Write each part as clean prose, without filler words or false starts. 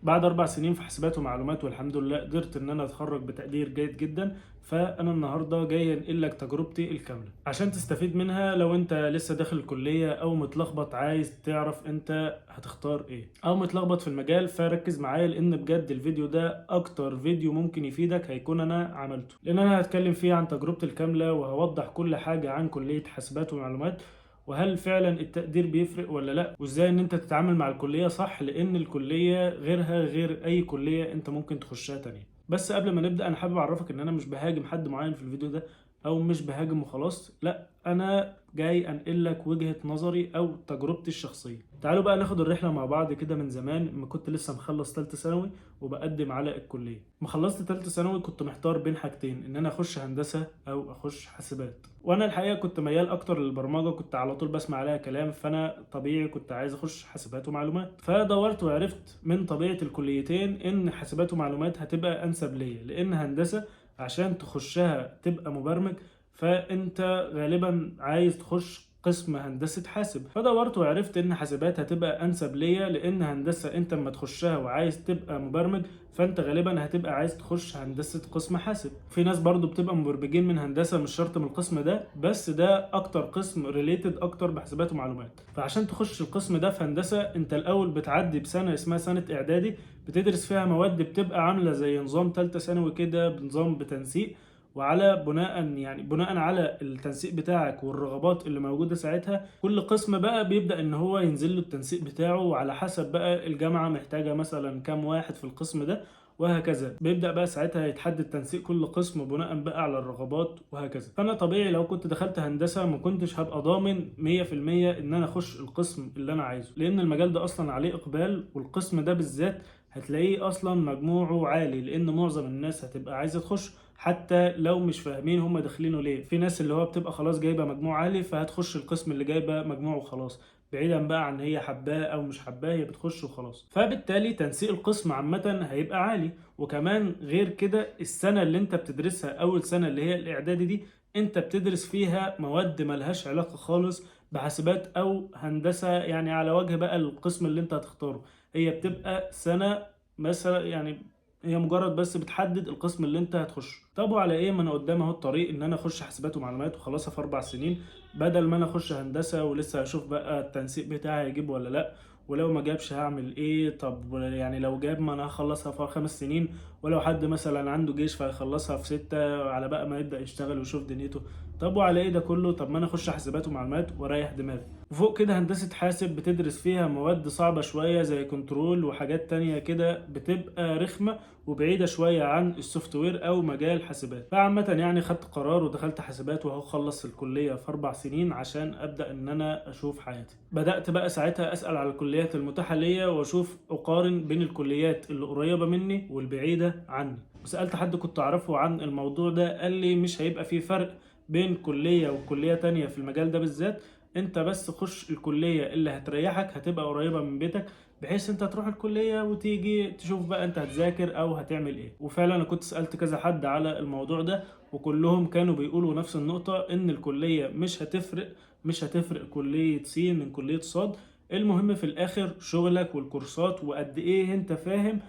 بعد 4 سنين في حاسبات ومعلومات، والحمد لله قدرت ان انا اتخرج بتقدير جيد جدا. فانا النهارده جاي انقل لك تجربتي الكاملة عشان تستفيد منها لو انت لسه داخل الكلية او متلخبط عايز تعرف انت هتختار ايه او متلخبط في المجال. فركز معايا لان بجد الفيديو ده اكتر فيديو ممكن يفيدك هيكون انا عملته، لان انا هتكلم فيه عن تجربتي الكاملة وهوضح كل حاجة عن كليه حاسبات ومعلومات، وهل فعلا التقدير بيفرق ولا لا، وازاي ان انت تتعامل مع الكلية صح، لان الكلية غيرها غير اي كلية انت ممكن تخشها تانية. بس قبل ما نبدأ انا حابب اعرفك ان انا مش بهاجم حد معين في الفيديو ده او مش بهاجم وخلاص، لا انا جاي انقل لك وجهة نظري او تجربتي الشخصية. تعالوا بقى ناخد الرحلة مع بعض كده من زمان ما كنت لسه مخلص ثالثة ثانوي وبقدم على الكلية. ما خلصت ثالثة ثانوي كنت محتار بين حاجتين، ان انا اخش هندسة او اخش حاسبات. وانا الحقيقة كنت ميال اكتر للبرمجة، كنت على طول بسمع عليها كلام، فانا طبيعي كنت عايز اخش حاسبات ومعلومات. فدورت وعرفت من طبيعة الكليتين ان حاسبات ومعلومات هتبقى انسب ليا، لان هندسة عشان تخشها تبقى مبرمج فانت غالبا عايز تخش قسم هندسة حاسب. فدورت وعرفت ان حاسبات هتبقى انسب ليا، لان هندسة انت اما تخشها وعايز تبقى مبرمج فانت غالبا هتبقى عايز تخش هندسة قسم حاسب. في ناس برضو بتبقى مبرمجين من هندسة، مش شرط من القسم ده، بس ده اكتر قسم related اكتر بحاسبات ومعلومات. فعشان تخش القسم ده في هندسة انت الاول بتعدي بسنة اسمها سنة اعدادي، بتدرس فيها مواد بتبقى عاملة زي نظام تالتة ثانوي كده، بنظام بتنسيق، وعلى بناء يعني بناء على التنسيق بتاعك والرغبات اللي موجودة ساعتها كل قسم بقى بيبدأ ان هو ينزل له التنسيق بتاعه، وعلى حسب بقى الجامعة محتاجة مثلا كام واحد في القسم ده وهكذا، بيبدأ بقى ساعتها يتحدد تنسيق كل قسم بناء بقى على الرغبات وهكذا. فأنا طبيعي لو كنت دخلت هندسة ما كنتش هبقى ضامن 100% إن أنا أخش القسم اللي أنا عايزه، لأن المجال ده أصلا عليه إقبال، والقسم ده بالذات هتلاقيه أصلا مجموعة عالي، لأن معظم الناس هتبقى عايزة تخش حتى لو مش فاهمين هم داخلينه ليه. في ناس اللي هو بتبقى خلاص جايبه مجموع عالي فهتخش القسم اللي جايبه مجموع وخلاص، بعيدا بقى عن هي حباه او مش حباه، هي بتخش وخلاص. فبالتالي تنسيق القسم عامة هيبقى عالي. وكمان غير كده السنة اللي انت بتدرسها اول سنة اللي هي الاعدادي دي انت بتدرس فيها مواد ملهاش علاقة خالص بحاسبات او هندسه، يعني على وجه بقى القسم اللي انت هتختاره. هي بتبقى سنة مثلا يعني هي مجرد بس بتحدد القسم اللي انت هتخشه. طب وعلى ايه، ما انا قدامي اهو الطريق ان انا اخش حاسبات ومعلومات وخلاص في 4 سنين، بدل ما انا اخش هندسة ولسه هشوف بقى التنسيق بتاعي هيجيب ولا لا، ولو ما جابش هعمل ايه، طب يعني لو جاب ما انا هخلصها في 5 سنين، ولو حد مثلا عنده جيش فهيخلصها في 6 على بقى ما يبدأ يشتغل ويشوف دنيته. طب وعلى ايه ده كله، طب ما انا اخش حاسبات ومعلومات واريح دماغي. وفوق كده هندسة حاسب بتدرس فيها مواد صعبة شوية زي control وحاجات تانية كده بتبقى رخمة وبعيدة شوية عن ال software أو مجال حاسبات. فعامة يعني خدت قرار ودخلت حاسبات، وهو خلص الكلية في 4 سنين عشان أبدأ إن أنا أشوف حياتي. بدأت بقى ساعتها أسأل على الكليات المتاحة ليا وأشوف أقارن بين الكليات اللي قريبة مني والبعيدة عني. وسألت حد كنت أعرفه عن الموضوع ده، قال لي مش هيبقى فيه فرق بين كلية وكلية تانية في المجال ده بالذات، انت بس خش الكلية اللي هتريحك، هتبقى قريبة من بيتك، بحيث انت تروح الكلية وتيجي تشوف بقى انت هتذاكر او هتعمل ايه. وفعلا انا كنت سألت كذا حد على الموضوع ده وكلهم كانوا بيقولوا نفس النقطة، ان الكلية مش هتفرق، مش هتفرق كلية س من كلية صاد، المهم في الاخر شغلك والكورسات وقد ايه انت فاهم،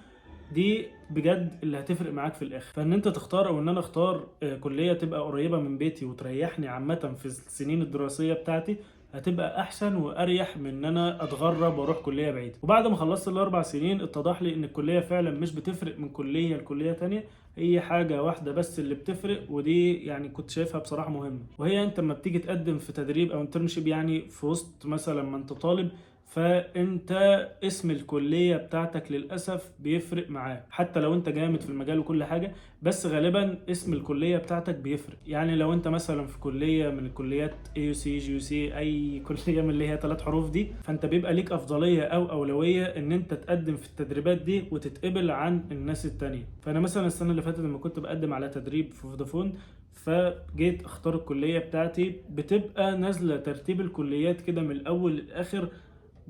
دي بجد اللي هتفرق معاك في الاخر. فان انت تختار او ان انا اختار كلية تبقى قريبة من بيتي وتريحني عامة في السنين الدراسية بتاعتي، هتبقى احسن واريح من ان انا اتغرب واروح كلية بعيدة. وبعد ما خلصت ال4 سنين اتضح لي ان الكلية فعلا مش بتفرق من كلية لكلية تانية، هي حاجة واحدة بس اللي بتفرق، ودي يعني كنت شايفها بصراحة مهمة، وهي انت لما بتيجي تقدم في تدريب او internship يعني في وسط مثلا ما انت طالب، فانت اسم الكلية بتاعتك للأسف بيفرق معاك حتى لو انت جامد في المجال وكل حاجة، بس غالبا اسم الكلية بتاعتك بيفرق. يعني لو انت مثلا في كلية من الكليات AUC GUC اي كلية من اللي هي ثلاث حروف دي، فانت بيبقى ليك افضلية او اولوية ان انت تقدم في التدريبات دي وتتقبل عن الناس التانية. فانا مثلا السنة اللي فاتت لما كنت بقدم على تدريب في فودافون، فجيت اختار الكلية بتاعتي، بتبقى نازلة ترتيب الكليات كده من الاول للاخر،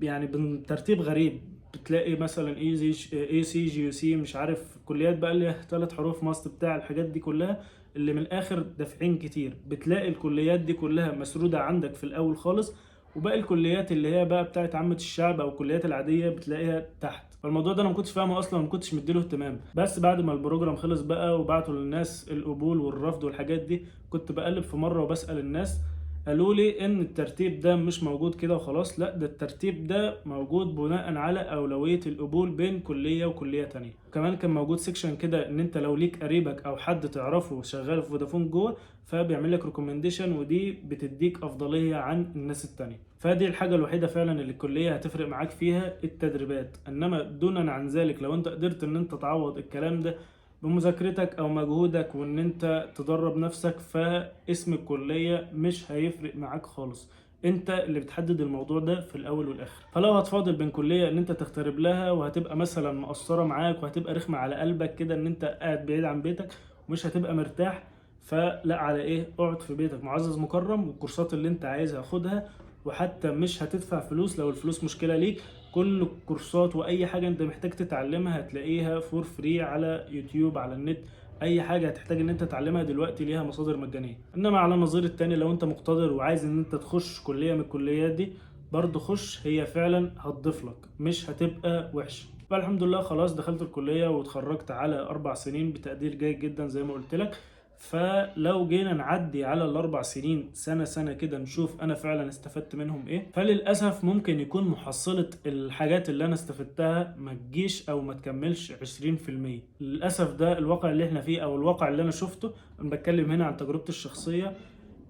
يعني بترتيب غريب، بتلاقي مثلا اي زي اي سي جي يو سي مش عارف كليات بقى اللي ثلاث حروف MUST بتاع الحاجات دي كلها اللي من الاخر دافعين كتير، بتلاقي الكليات دي كلها مسرودة عندك في الاول خالص، وباقي الكليات اللي هي بقى بتاعت عامة الشعب او الكليات العادية بتلاقيها تحت. فالموضوع ده انا ما كنتش فاهمه اصلا، ما كنتش مديله اهتمام. بس بعد ما ال program خلص بقى وبعتوا للناس القبول والرفض والحاجات دي، كنت بقلب في مرة وبسأل الناس، قالوا لي ان الترتيب ده مش موجود كده وخلاص، لا ده الترتيب ده موجود بناء على اولوية القبول بين كلية وكلية تانية. كمان كان موجود section كده ان انت لو ليك قريبك او حد تعرفه شغال في فودافون جوه فبيعمل لك recommendation، ودي بتديك افضلية عن الناس التانية. فدي الحاجة الوحيدة فعلا اللي الكلية هتفرق معاك فيها، التدريبات. انما دونا عن ذلك لو انت قدرت ان انت تعوض الكلام ده بمذاكرتك او مجهودك وان انت تدرب نفسك، فاسم الكلية مش هيفرق معاك خالص، انت اللي بتحدد الموضوع ده في الاول والاخر. فلو هتفاضل بين كلية ان انت تغترب لها وهتبقى مثلا مقصرة معاك وهتبقى رخمة على قلبك كده ان انت قاعد بعيد عن بيتك ومش هتبقى مرتاح، فلا على ايه، اقعد في بيتك معزز مكرم، والكورسات اللي انت عايزها خدها، وحتى مش هتدفع فلوس لو الفلوس مشكلة ليك. كل الكورسات واي حاجة انت محتاج تتعلمها هتلاقيها for free على يوتيوب، على النت، اي حاجة هتحتاج ان انت تتعلمها دلوقتي ليها مصادر مجانية. انما على النظير التاني لو انت مقتدر وعايز ان انت تخش كلية من الكليات دي برضه خش، هي فعلا هتضيف لك مش هتبقى وحشة. فالحمد لله خلاص دخلت الكلية واتخرجت على 4 سنين بتقدير جيد جدا زي ما قلت لك. فلو جينا نعدي على ال4 سنين سنة سنة كده نشوف أنا فعلا استفدت منهم إيه، فللأسف ممكن يكون محصلة الحاجات اللي أنا استفدتها ما تجيش أو ما تكملش 20%. للأسف ده الواقع اللي احنا فيه أو الواقع اللي أنا شفته. أنا بتكلم هنا عن تجربتي الشخصية.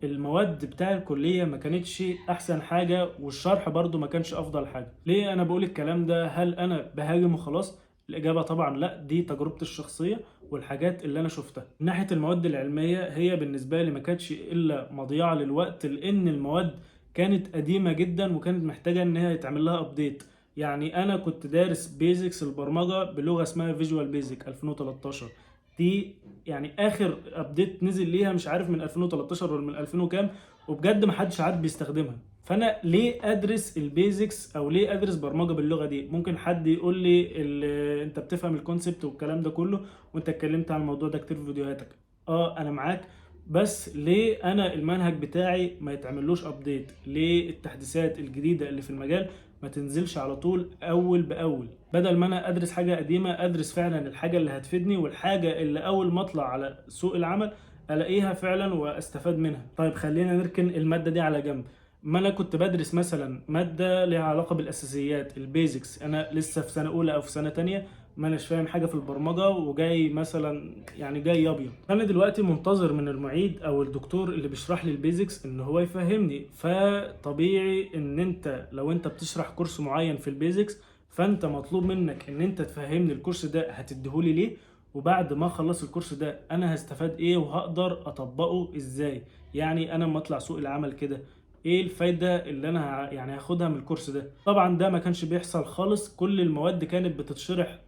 المواد بتاع الكلية ما كانتش أحسن حاجة، والشرح برضو ما كانش أفضل حاجة. ليه أنا بقول الكلام ده؟ هل أنا بهاجم وخلاص؟ الإجابة طبعا لا، دي تجربتي الشخصية والحاجات اللي أنا شفتها. من ناحية المواد العلمية هي بالنسبة لي ما كانتش إلا مضيعة للوقت، لأن المواد كانت قديمة جدا وكانت محتاجة إن هي يتعمل لها update. يعني أنا كنت دارس basics البرمجة بلغة اسمها Visual Basic 2013، دي يعني آخر update نزل ليها مش عارف من 2013 ولا من 2000 وكام، وبجد ما حدش عاد بيستخدمها. فانا ليه ادرس ال basics او ليه ادرس برمجة باللغة دي؟ ممكن حد يقول لي انت بتفهم ال concept والكلام ده كله، وانت اتكلمت عن الموضوع ده كتير في فيديوهاتك. انا معاك، بس ليه انا المنهج بتاعي ما يتعملوش update؟ ليه التحديثات الجديدة اللي في المجال ما تنزلش على طول اول باول؟ بدل ما انا ادرس حاجة قديمة ادرس فعلا الحاجة اللي هتفيدني والحاجة اللي اول ما اطلع على سوق العمل الاقيها فعلا واستفاد منها. طيب خلينا نركن المادة دي على جنب. ما انا كنت بدرس مثلا مادة ليها علاقة بالاساسيات ال basics، انا لسه في سنة اولى او في سنة تانية، ما اناش فاهم حاجة في البرمجة، وجاي مثلا يعني جاي ابيض. انا دلوقتي منتظر من المعيد او الدكتور اللي بيشرح لي ال basics ان هو يفهمني. فطبيعي ان انت لو انت بتشرح كورس معين في ال basics فانت مطلوب منك ان انت تفهمني الكورس ده هتديهولي ليه، وبعد ما اخلص الكورس ده انا هستفاد ايه وهقدر اطبقه ازاي. يعني انا لما اطلع سوق العمل كده ايه الفايدة اللي انا يعني هاخدها من الكورس ده؟ طبعا ده ما كانش بيحصل خالص. كل المواد كانت بتتشرح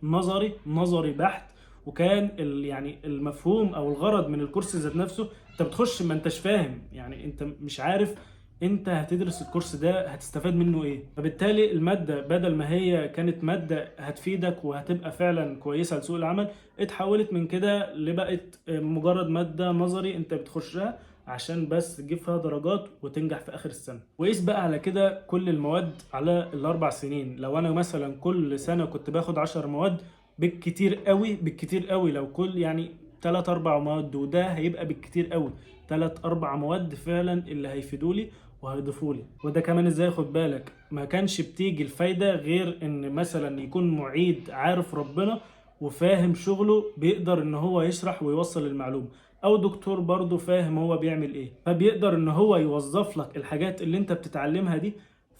نظري بحت، وكان يعني المفهوم او الغرض من الكورس ذات نفسه انت بتخش ما انتش فاهم، يعني انت مش عارف انت هتدرس الكورس ده هتستفاد منه ايه. فبالتالي المادة بدل ما هي كانت مادة هتفيدك وهتبقى فعلا كويسة لسوق العمل، اتحولت من كده لبقت مجرد مادة نظري انت بتخشها عشان بس تجيب فيها درجات وتنجح في اخر السنة. وقيس بقى على كده كل المواد على ال4 سنين. لو انا مثلا كل سنة كنت باخد 10 مواد بالكتير قوي، بالكتير قوي لو كل يعني 3-4 مواد، وده هيبقى بالكتير قوي 3-4 مواد فعلا اللي هيفيدولي وهيضيفولي. وده كمان ازاي؟ خد بالك ما كانش بتيجي الفايدة غير ان مثلا يكون معيد عارف ربنا وفاهم شغله، بيقدر ان هو يشرح ويوصل المعلومة، او دكتور برضو فاهم هو بيعمل ايه، فبيقدر ان هو يوظف لك الحاجات اللي انت بتتعلمها دي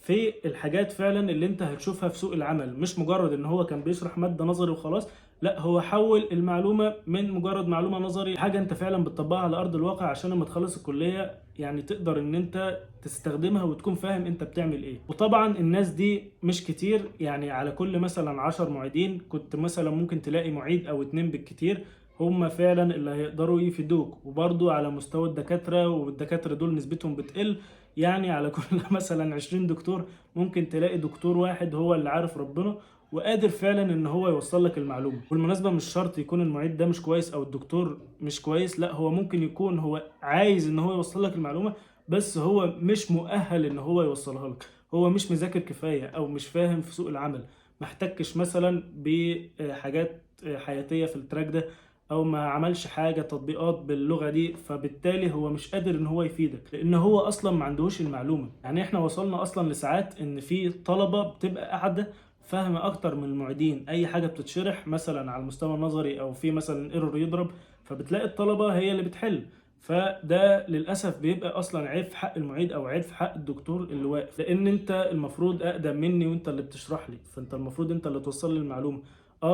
في الحاجات فعلا اللي انت هتشوفها في سوق العمل. مش مجرد ان هو كان بيشرح مادة نظري وخلاص، لا هو حول المعلومة من مجرد معلومة نظري حاجة انت فعلا بتطبقها على ارض الواقع، عشان لما تخلص الكلية يعني تقدر ان انت تستخدمها وتكون فاهم انت بتعمل ايه. وطبعا الناس دي مش كتير، يعني على كل مثلا 10 معيدين كنت مثلا ممكن تلاقي معيد او 2 بالكتير هم فعلا اللي هيقدروا يفيدوك. وبرضو على مستوى الدكاترة، والدكاترة دول نسبتهم بتقل، يعني على كل مثلا 20 دكتور ممكن تلاقي دكتور واحد هو اللي عارف ربنا وقادر فعلا ان هو يوصل لك المعلومة. بالمناسبة مش شرط يكون المعيد ده مش كويس او الدكتور مش كويس، لا هو ممكن يكون هو عايز ان هو يوصل لك المعلومة بس هو مش مؤهل ان هو يوصلها لك، هو مش مذاكر كفاية او مش فاهم في سوق العمل، ما احتكش مثلا بحاجات حياتيه في ال track ده، او ما عملش حاجة تطبيقات باللغة دي، فبالتالي هو مش قادر ان هو يفيدك لان هو اصلا ما عندهوش المعلومة. يعني احنا وصلنا اصلا لساعات ان في طلبه بتبقى قاعدة فاهمه اكتر من المعيدين، اي حاجة بتتشرح مثلا على المستوى النظري او في مثلا error يضرب، فبتلاقي الطلبة هي اللي بتحل. فده للاسف بيبقى اصلا عيب في حق المعيد او عيب في حق الدكتور اللي واقف، لان انت المفروض اقدم مني وانت اللي بتشرح لي، فانت المفروض انت اللي توصل لي المعلومة.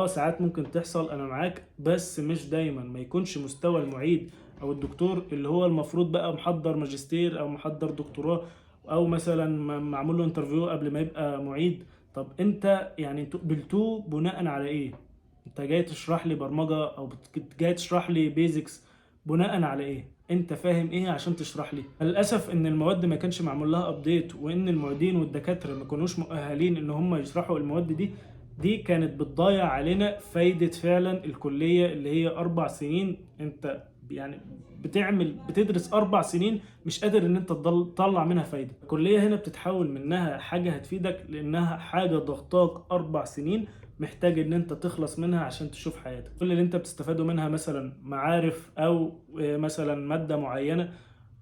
ساعات ممكن تحصل، انا معاك، بس مش دايما. ما يكونش مستوى المعيد او الدكتور اللي هو المفروض بقى محضر ماجستير او محضر دكتوراه او مثلا معمول له interview قبل ما يبقى معيد. طب انت يعني انتوا قبلتوه بناء على ايه؟ انت جاي تشرح لي برمجة او جاي تشرح لي basics بناء على ايه؟ انت فاهم ايه عشان تشرح لي؟ للاسف ان المواد ما كانش معمول لها update، وان المعيدين والدكاتره ما كانوش مؤهلين ان هم يشرحوا المواد دي. دي كانت بتضيع علينا فايدة فعلا الكلية اللي هي 4 سنين. انت يعني بتدرس 4 سنين مش قادر ان انت تطلع منها فايدة. الكلية هنا بتتحول منها حاجة هتفيدك لانها حاجة ضغطاك 4 سنين محتاج ان انت تخلص منها عشان تشوف حياتك. كل اللي انت بتستفاده منها مثلا معارف او مثلا مادة معينة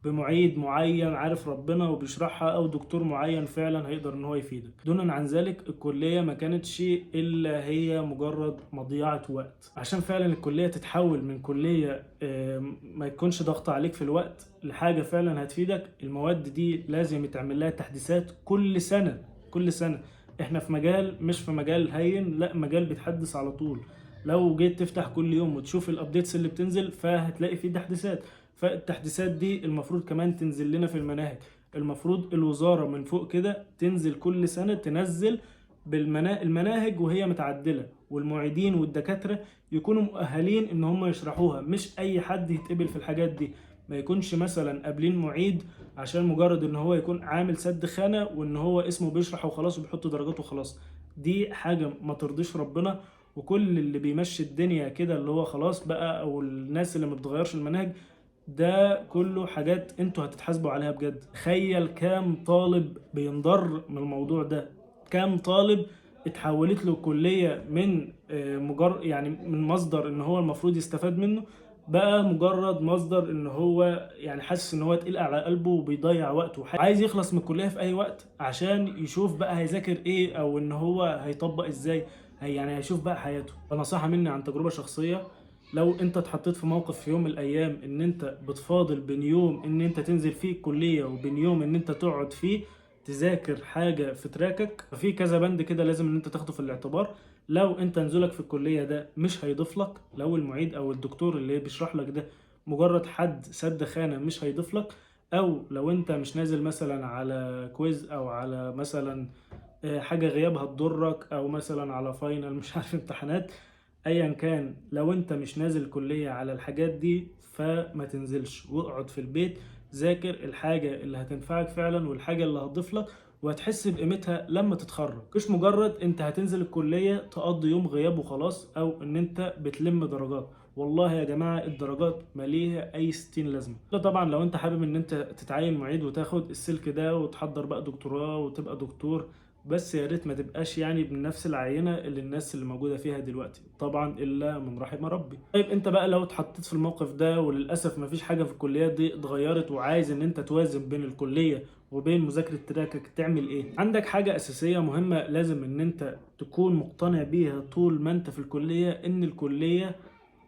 بمعيد معين عارف ربنا وبيشرحها، او دكتور معين فعلا هيقدر ان هو يفيدك. دونا عن ذلك الكلية ما كانتش الا هي مجرد مضيعة وقت. عشان فعلا الكلية تتحول من كلية ما يكونش ضغط عليك في الوقت لحاجة فعلا هتفيدك، المواد دي لازم يتعمل لها تحديثات كل سنة. كل سنة. احنا في مجال مش في مجال هين، لا مجال بيتحدث على طول. لو جيت تفتح كل يوم وتشوف ال updates اللي بتنزل فهتلاقي فيه تحديثات. فالتحديثات دي المفروض كمان تنزل لنا في المناهج. المفروض الوزارة من فوق كده تنزل كل سنة تنزل المناهج وهي متعدلة، والمعيدين والدكاترة يكونوا مؤهلين ان هم يشرحوها، مش اي حد يتقبل في الحاجات دي. ما يكونش مثلا قابلين معيد عشان مجرد ان هو يكون عامل سد خانة وان هو اسمه بيشرح وخلاص وبيحط درجاته وخلاص. دي حاجة ما ترضيش ربنا، وكل اللي بيمشي الدنيا كده اللي هو خلاص بقى، او الناس اللي ما بتغيرش المناهج، ده كله حاجات انتوا هتتحاسبوا عليها بجد. تخيل كام طالب بينضر من الموضوع ده، كام طالب اتحولت له كلية من مجرد يعني من مصدر ان هو المفروض يستفاد منه، بقى مجرد مصدر ان هو يعني حاسس ان هو تقيل على قلبه وبيضيع وقته، عايز يخلص من الكلية في اي وقت عشان يشوف بقى هيذاكر ايه او ان هو هيطبق ازاي، يعني هيشوف بقى حياته. فنصيحة مني عن تجربة شخصية، لو انت اتحطيت في موقف في يوم من الايام ان انت بتفاضل بين يوم ان انت تنزل فيه الكلية وبين يوم ان انت تقعد فيه تذاكر حاجة في تراكك، ففي كذا بند كده لازم ان انت تاخده في الاعتبار. لو انت نزولك في الكلية ده مش هيضيف لك، لو المعيد او الدكتور اللي بيشرح لك ده مجرد حد سد خانة مش هيضيف لك، او لو انت مش نازل مثلا على quiz او على مثلا حاجة غيابها تضرك، او مثلا على final مش عارف امتحانات، ايا كان، لو انت مش نازل كلية على الحاجات دي فما تنزلش، واقعد في البيت ذاكر الحاجة اللي هتنفعك فعلا والحاجة اللي هتضيف لك وهتحس بقيمتها لما تتخرج. مش مجرد انت هتنزل الكلية تقضي يوم غياب وخلاص، او ان انت بتلم درجات. والله يا جماعة الدرجات ماليها اي 60 لازمة. لا طبعا لو انت حابب ان انت تتعين معيد وتاخد السلك ده وتحضر بقى دكتوراه وتبقى دكتور، بس يا ريت ما تبقاش يعني بنفس العينة اللي الناس اللي موجودة فيها دلوقتي، طبعا إلا من رحم ربي. طيب انت بقى لو اتحطيت في الموقف ده وللأسف ما فيش حاجة في الكليات دي اتغيرت وعايز ان انت توازن بين الكلية وبين مذاكرة تراكك، تعمل ايه؟ عندك حاجة أساسية مهمة لازم ان انت تكون مقتنع بيها طول ما انت في الكلية، ان الكلية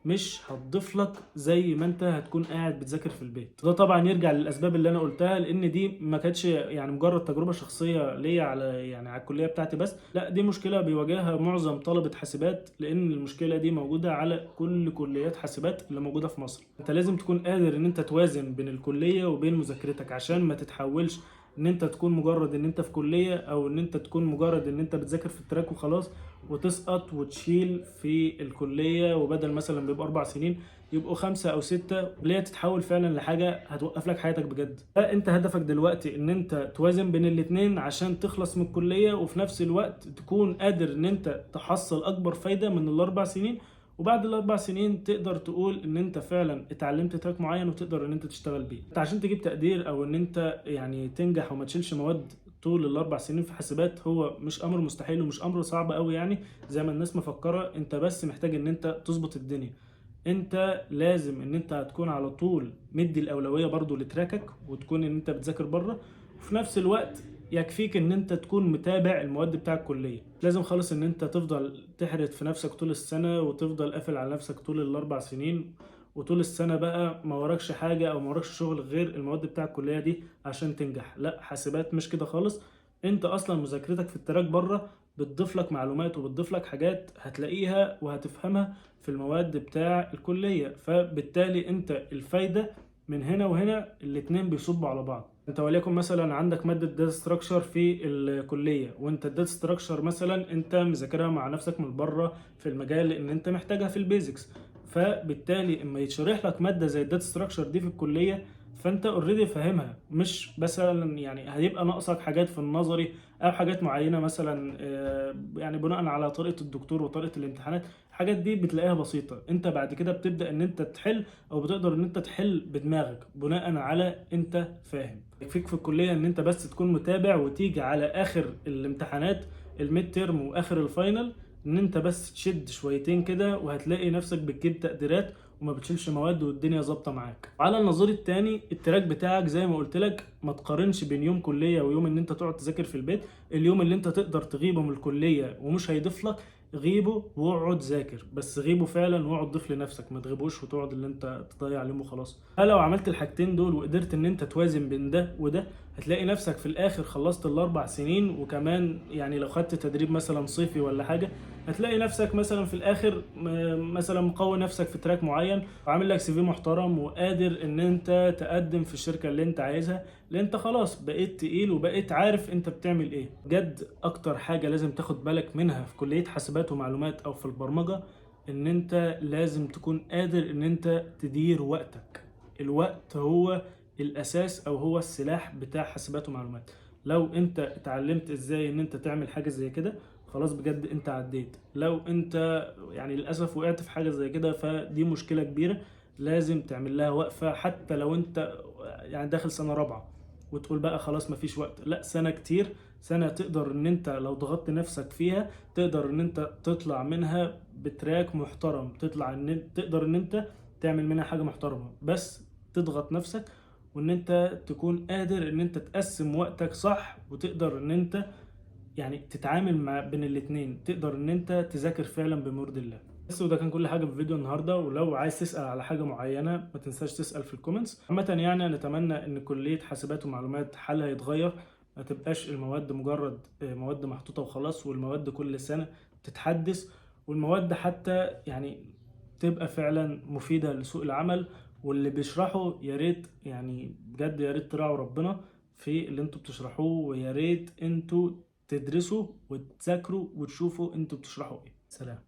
مش هتضيف لك زي ما انت هتكون قاعد بتذاكر في البيت. ده طبعا يرجع للاسباب اللي انا قلتها، لان دي ما كانتش يعني مجرد تجربه شخصية ليا على يعني على الكلية بتاعتي بس، لا دي مشكلة بيواجهها معظم طلبه حاسبات، لان المشكلة دي موجودة على كل كليات حاسبات اللي موجودة في مصر. انت لازم تكون قادر ان انت توازن بين الكلية وبين مذاكرتك، عشان ما تتحولش ان انت تكون مجرد ان انت في كليه، او ان انت تكون مجرد ان انت بتذاكر في ال track وخلاص وتسقط وتشيل في الكلية، وبدل مثلا بيبقى 4 سنين يبقوا 5 أو 6، اللي هي تتحول فعلا لحاجة هتوقف لك حياتك بجد. فانت هدفك دلوقتي ان انت توازن بين الاتنين عشان تخلص من الكلية، وفي نفس الوقت تكون قادر ان انت تحصل اكبر فايده من ال4 سنين، وبعد ال4 سنين تقدر تقول ان انت فعلا اتعلمت track معين وتقدر ان انت تشتغل بيه. انت عشان تجيب تقدير او ان انت يعني تنجح وما تشيلش مواد طول ال4 سنين في حاسبات هو مش امر مستحيل ومش امر صعب قوي يعني زي ما الناس مفكرة. انت بس محتاج ان انت تظبط الدنيا. انت لازم ان انت هتكون على طول مدي الاولوية برضو ل track ك، وتكون ان انت بتذاكر بره، وفي نفس الوقت يكفيك ان انت تكون متابع المواد بتاع الكلية. لازم خالص ان انت تفضل تحرد في نفسك طول السنة، وتفضل قافل على نفسك طول ال4 سنين، وطول السنة بقى ما وراكش حاجة او ما وراكش شغل غير المواد بتاع الكلية دي عشان تنجح. لا، حاسبات مش كده خالص. انت اصلا مذاكرتك في ال track بره بتضيف لك معلومات وبتضيف لك حاجات هتلاقيها وهتفهمها في المواد بتاع الكلية، فبالتالي انت الفايدة من هنا وهنا الاتنين بيصبوا على بعض. انت وليكن مثلا عندك مادة data structure في الكلية، وانت ال data structure مثلا انت مذاكرها مع نفسك من بره في المجال لان انت محتاجها في ال basics، فبالتالي اما يتشرح لك مادة زي ال data structure دي في الكلية فانت already فاهمها، مش مثلا يعني هيبقى ناقصك حاجات في النظري او حاجات معينة مثلا، يعني بناء على طريقه الدكتور وطريقه الامتحانات، الحاجات دي بتلاقيها بسيطة. انت بعد كده بتبدا ان انت تحل، او بتقدر ان انت تحل بدماغك بناء على انت فاهم. يكفيك في الكلية ان انت بس تكون متابع، وتيجي على اخر الامتحانات ال midterm واخر ال final ان انت بس تشد شويتين كده، وهتلاقي نفسك بتجيب تقديرات وما بتشيلش مواد والدنيا ظابطة معاك. وعلى النظير التاني ال track بتاعك زي ما قلت لك ما تقارنش بين يوم كليه ويوم ان انت تقعد تذاكر في البيت. اليوم اللي انت تقدر تغيبه من الكلية ومش هيضيف لك غيبه واقعد ذاكر، بس غيبه فعلا واقعد ضيف لنفسك، ما تغيبوش وتقعد اللي انت تضيع اليوم وخلاص. لو عملت الحاجتين دول وقدرت ان انت توازن بين ده وده هتلاقي نفسك في الاخر خلصت ال4 سنين، وكمان يعني لو خدت تدريب مثلا صيفي ولا حاجة هتلاقي نفسك مثلا في الاخر مثلا مقوي نفسك في track معين، وعامل لك CV محترم، وقادر ان انت تقدم في الشركة اللي انت عايزها، لان انت خلاص بقيت تقيل وبقيت عارف انت بتعمل ايه. بجد اكتر حاجة لازم تاخد بالك منها في كليه حاسبات ومعلومات او في البرمجة، ان انت لازم تكون قادر ان انت تدير وقتك. الوقت هو الاساس او هو السلاح بتاع حاسبات ومعلومات. لو انت اتعلمت ازاي ان انت تعمل حاجة زي كده خلاص بجد انت عديت. لو انت يعني للاسف وقعت في حاجة زي كده فدي مشكلة كبيرة لازم تعمل لها وقفه، حتى لو انت يعني داخل سنة رابعه وتقول بقى خلاص مفيش وقت. لا، سنة كتير، سنة تقدر ان انت لو ضغطت نفسك فيها تقدر ان انت تطلع منها ب track محترم، تطلع ان تقدر ان انت تعمل منها حاجة محترمه، بس تضغط نفسك وان انت تكون قادر ان انت تقسم وقتك صح، وتقدر ان انت يعني تتعامل مع بين الاتنين، تقدر ان انت تذاكر فعلا بمرضي الله. بس وده كان كل حاجة في فيديو النهارده، ولو عايز تسال على حاجة معينة ما تنساش تسال في ال comments. عامة يعني نتمنى ان كليه حاسبات ومعلومات حالها يتغير، ما تبقاش المواد مجرد مواد محطوطة وخلاص، والمواد كل سنة تتحدث، والمواد حتى يعني تبقى فعلا مفيدة لسوق العمل، واللي بيشرحه يا ريت يعني بجد يا ريت تراعوا ربنا في اللي انتوا بتشرحوه، ويا ريت انتوا تدرسوا وتذاكروا وتشوفوا انتوا بتشرحوا ايه. سلام.